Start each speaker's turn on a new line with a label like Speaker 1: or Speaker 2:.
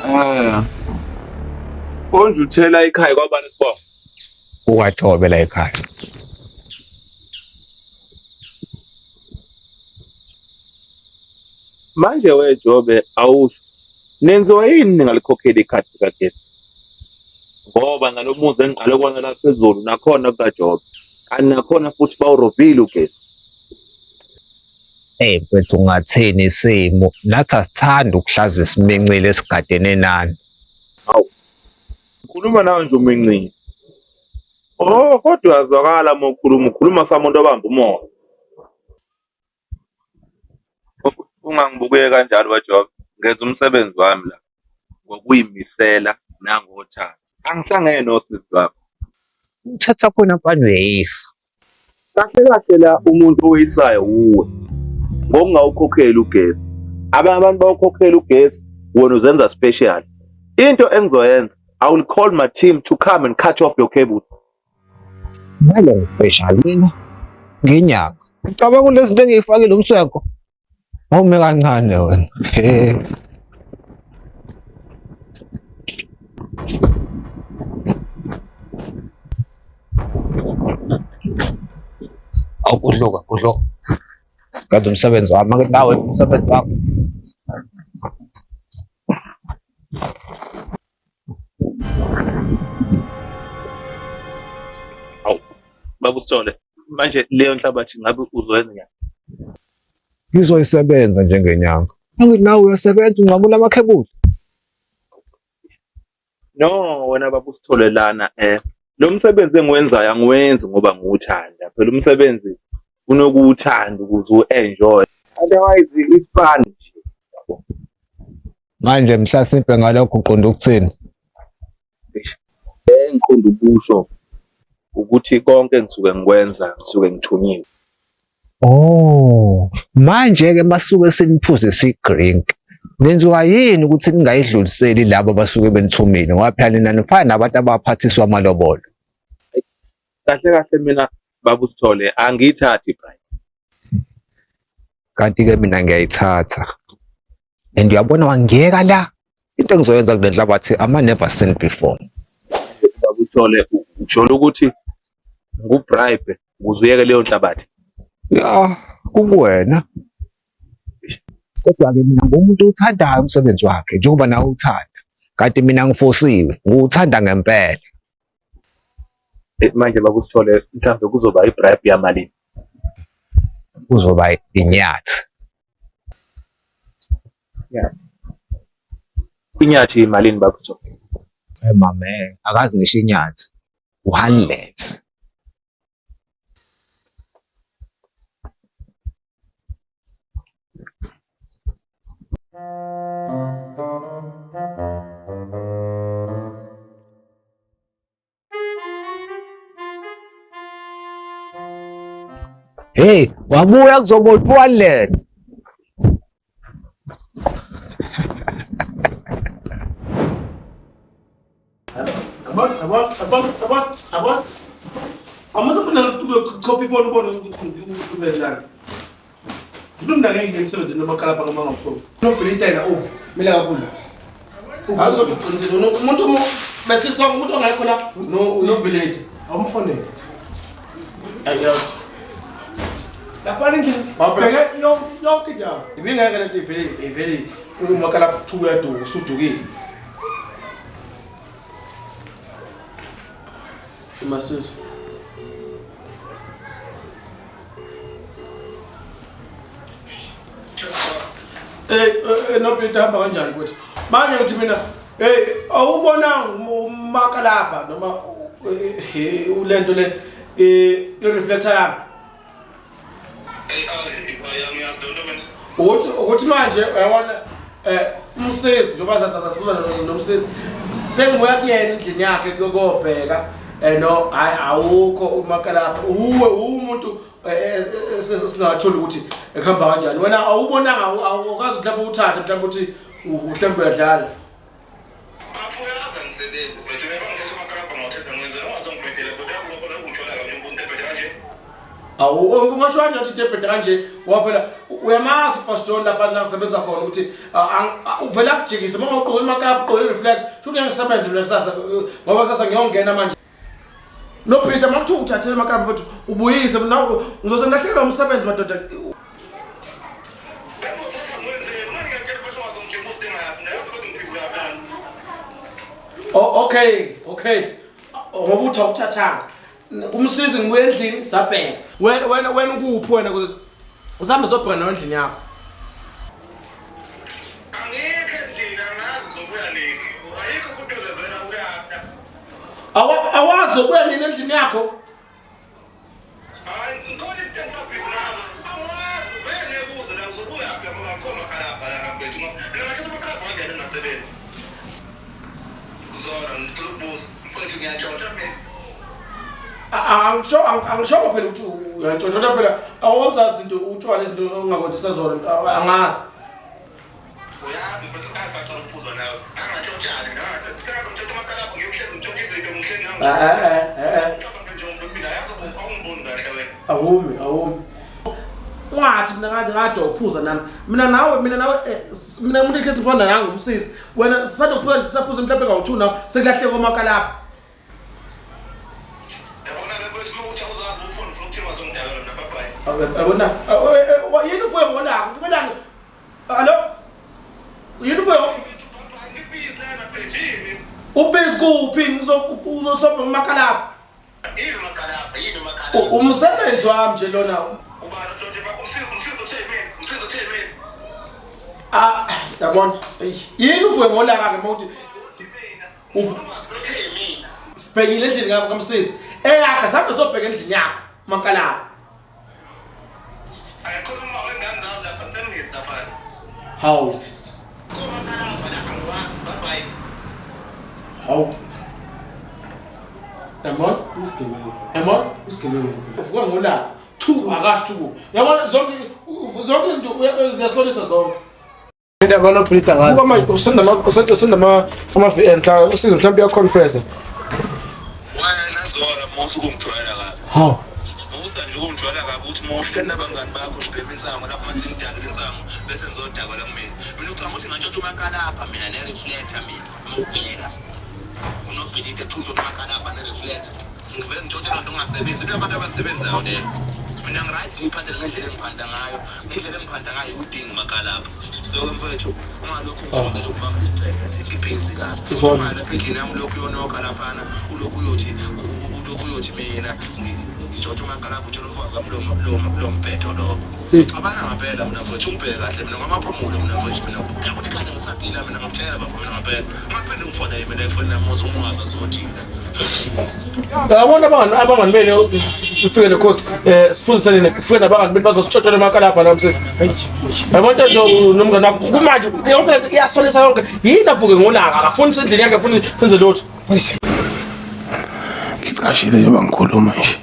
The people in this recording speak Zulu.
Speaker 1: Ah. Konje uthela ikhaya kwabani sibonga?
Speaker 2: Uwajobe la ekhaya.
Speaker 1: Manje weJobe awusho nenziwa yini ningalikhokheli ikhadi likagesi? Ngoba nalomuzi engiqale kuwona la phezulu nakhona kukaJobe. Kanti nakhona futhi bawurobhile ugesi.
Speaker 2: Hey mfethu ungathini isimo nathi asithandi ukuhlaza isimincile esigadene nani.
Speaker 1: Hawu. Ngikhuluma nawe nje umincile. Oh kodwa uyazwakala uma ukhuluma ukhuluma samuntu obamba umoya. Ungangibuke kanjalo weJobe. Ngenza umsebenzi wami la ngokuyimisela nangothando. Angihlangene nosisi lwakho.
Speaker 2: Uthatha khona mfana uyeyisa.
Speaker 1: Kahle kahle la umuntu oweyisayo wuwe ngokungawukhokheli ugesi. Abanye abantu bawukhokhela ugesi wena uzenza special. Into engizoyenza I will call my team to come and cut off your cable.
Speaker 2: Ngale ngispecial mina nginyanga. Ucabanga ukuthi lezi zinto engiyifakile umswenko? Awume kancane wena. He. Awukudluka, kudluka. Kade umsebenzi wami, ake nawe umsebenzi wakho.
Speaker 1: Awu, baba uSithole, manje leyo nhlabathi ngabe uzoyenza njani?
Speaker 2: Ngizoyisebenza njengenyanga. Angithi nawe uyasebenza unqamula amakhebuli.
Speaker 1: No, wena baba uSithole lana lo msebenzi engiwenzayo angiwenzi ngoba ngiwuthanda. Phela umsebenzi ufuna ukuwuthanda ukuze u-enjoy. Otherwise it's fun nje.
Speaker 2: Manje mhlasimpe ngalokho uqonda ukuthini?
Speaker 1: Engiqonda ukusho ukuthi konke engisuke ngikwenza ngisuke ngithunyiwe.
Speaker 2: Oh, manje-ke basuke siniphuzisa i-drink. Nenziwa yini ukuthi ningayidluliseli labo abasuke benithumile ngoba phela nina nifana nabantu abaphathiswa amalobolo.
Speaker 1: Kahle kahle mina baba uSithole angiyithathi bribe.
Speaker 2: Kanti-ke mina ngiyayithatha. And uyabona wangiyeka la into engizoyenza kule nhlabathi ama never seen before.
Speaker 1: Baba uSithole usholo ukuthi ngu-bribe ukuze uyeke leyo nhlabathi.
Speaker 2: Ya, kukuwena. Kodwa-ke mina ngumuntu owuthandayo umsebenzi wakhe njengoba nawe uwuthanda. Kanti mina ngifosiwe, ngiwuthanda ngempela.
Speaker 1: Manje baba uSithole mhlawumbe kuzoba i-bribe yamalini?
Speaker 2: Kuzoba inyathi.
Speaker 1: Inyathi imalini baba uSithole?
Speaker 2: Hey mame, akazi ngisho inyathi. U-hundred. Hey, wabuya kuzoba toilet.
Speaker 3: Yabona, yabona, yabona, yabona, yabona. Awuze funa coffee phone ubone ukuthi uthumele lana. Ngilumna ngeke ngiye emsebenzini noma kalapha noma ngawutholi.
Speaker 4: Nobhilitela u mele kakhulu.
Speaker 3: Azi kodwa uqinisile umuntu besisonke umuntu ongekho la no nobhilita.
Speaker 4: Awumfonele.
Speaker 3: Ayazi.
Speaker 4: Lapha endlini bheke yonke indawo.
Speaker 3: Ibingeke lento ivele ivele uma kalapha kuthiwa uyaduka usudukile. Masisi. Eh nobhilita hamba kanjani futhi? Manje ngithi mina hey awubonanga umakalabha noma ulento le i-reflector yami. Ukuthi ukuthi manje uyabona umsizi njengoba sasibuza nomsizi sengibuya kuyena endlini yakhe kuyobheka no hayi awukho umakalapha uwe umuntu singatholi ukuthi ekuhamba kanjani wena awubonanga awukazi mhlawumbe uthathe mhlawumbe ukuthi mhlawumbe uyadlala. Awu ungasho kanjani ukuthi into ebheda kanje ngoba phela uyamazi uPastor John lapha la ngisebenza khona ukuthi uvele akujikise uma ungawugqoki imakeup ugqoke reflect shuthi ngeke ngisebenze mina kusasa ngoba kusasa ngiyongena manje. No Peter uma kuthiwa uthathele imakeup mfethu ubuyise mina ngizoze ngilahlekelwe umsebenzi madoda. Oh okay okay ngoba uthi awuthathanga umsizi ngibuye endlini sabheka wena wena wena ukuphi wena kuze usambe sobheka nawe endlini yakho
Speaker 5: Angikho endlini angazi uzobuya nini. Ayikho futhi ozezela uyapha.
Speaker 3: Awazi ubuya nini endlini yakho
Speaker 5: Hayi ngikhona izinto engisabhizi nazo. Angazi ubeke nekuze la uzobuya phi ngoba akho makalabha la mfethu. Mina ngathatha amakalabha wangena engasebenzi. Zora ngicela ukubuza mfethu ngiyantshontsha mina.
Speaker 3: Angisho angisho phela ukuthi uyantshontsha phela awuzazi izinto utshwala izinto ongakwenzisa zona angazi.
Speaker 5: Uyazi mfethu asaqala ukuphuza nawe. Angantshontshani ngathi. Sekaze ngitshontsha amakalabha ngiyohlezi ngitshontsha izinto ngihleli nawe.
Speaker 3: Eh eh eh eh.
Speaker 5: Ucabanga nje umuntu mina yazi awungiboni kahle wena.
Speaker 3: Awumi awumi. Ungathi mina ngathi kade uphuza nami. Mina nawe mina nawe mina umuntu ehlezi khona nangu umsisi. Wena sisanda ukuphuza sisaphuza mhlawumbe ngawu2 nawe sekulahleka omakalapha.
Speaker 5: Yabona ke mfethu uma uthi awuzazi ufone ufuna ukuthini wazongidala mina bye bye.
Speaker 3: Yabona yini uvuke ngolaka uvukelani? Alo? Yini uvuke
Speaker 5: Ngibhizi lana mfethu yini?
Speaker 3: ubhizi kuphi ngizosobha ngomakalapha?
Speaker 5: Yini makalabha yini makalabha?
Speaker 3: Umsebenzi wami nje lona.
Speaker 5: Ubani uhlonje umsizi umsizi uthe mina umsizi uthe mina.
Speaker 3: Ah yabona yini uvuke ngolaka ke mawuthi
Speaker 5: Uthe mina.
Speaker 3: sibhekile endlini kamsisi eyakhe sambe sobheka endlini yakho makalapha.
Speaker 5: Ayikhona uma wengane zami lapha ngicela ungezi lapha.
Speaker 3: Hawu
Speaker 5: Komakalabha lapha ngiwazi bye bye.
Speaker 3: hawu yabona
Speaker 4: Isigebengu.
Speaker 3: yabona
Speaker 4: Isigebengu.
Speaker 3: uvuka ngolaka thu akasho thu yabona zonke zonke izinto ziyasolisa zonke.
Speaker 4: Indaba noBrita ngazi.
Speaker 3: Buka manje usenda ama usenda ama ama VN mhla usize mhlawumbe uyaconfessa.
Speaker 5: Wena Zora musa ukungijwayela kabi.
Speaker 4: Hawu.
Speaker 5: Musa nje ukungijwayela kabi ukuthi muhle nabangani bakho nibhema insango lapho masengidakile insango bese ngizodakwa la kumina. Mina ucabanga ukuthi ngantshontsha umakalabha mina ne-reflector mina mawubheka. Unobhilida thunjwa umakalabha ne-reflector. Ngivele ngitshontshe loo nto ongasebenzi. Mina abantu abasebenzayo leyo. Mina ngiright ngiyiphathele ngendlela engiphanda ngayo. Indlela engiphanda ngayo udinga umakalabha. So ke mfethu ungalokhu ngifundela ukubanga isicefe nje ngibhizi kabi. Futhi ungalapha endlini yami ulokhu uyonoka laphana ulokhu uyothi ulokhu uyothi mina ngitshontsha umakalabha utshela umfazi wami lo mbhedo lo. Xabana ngempela mina mfethu ungibheke kahle mina ngamaphumulo mina mfethu mina mhlawumbe ikhanda ngisagila mina ngakutshela bafo mina ngempela. Ungaphinde ungifonele mina efonini yami uthi uma ungazazi uthini.
Speaker 3: Yabona abangani abangani benu sifike nekhosi siphuzisane kufike nabangani benu bazositshotshela emakalabha la msisi. Yabona nje nomngane wakho kumanje yonke lento iyasolisa yonke yini avuke ngolaka akafuni sendlini yakhe afuni senze lutho.
Speaker 6: Ngicashile njengoba ngikhuluma nje.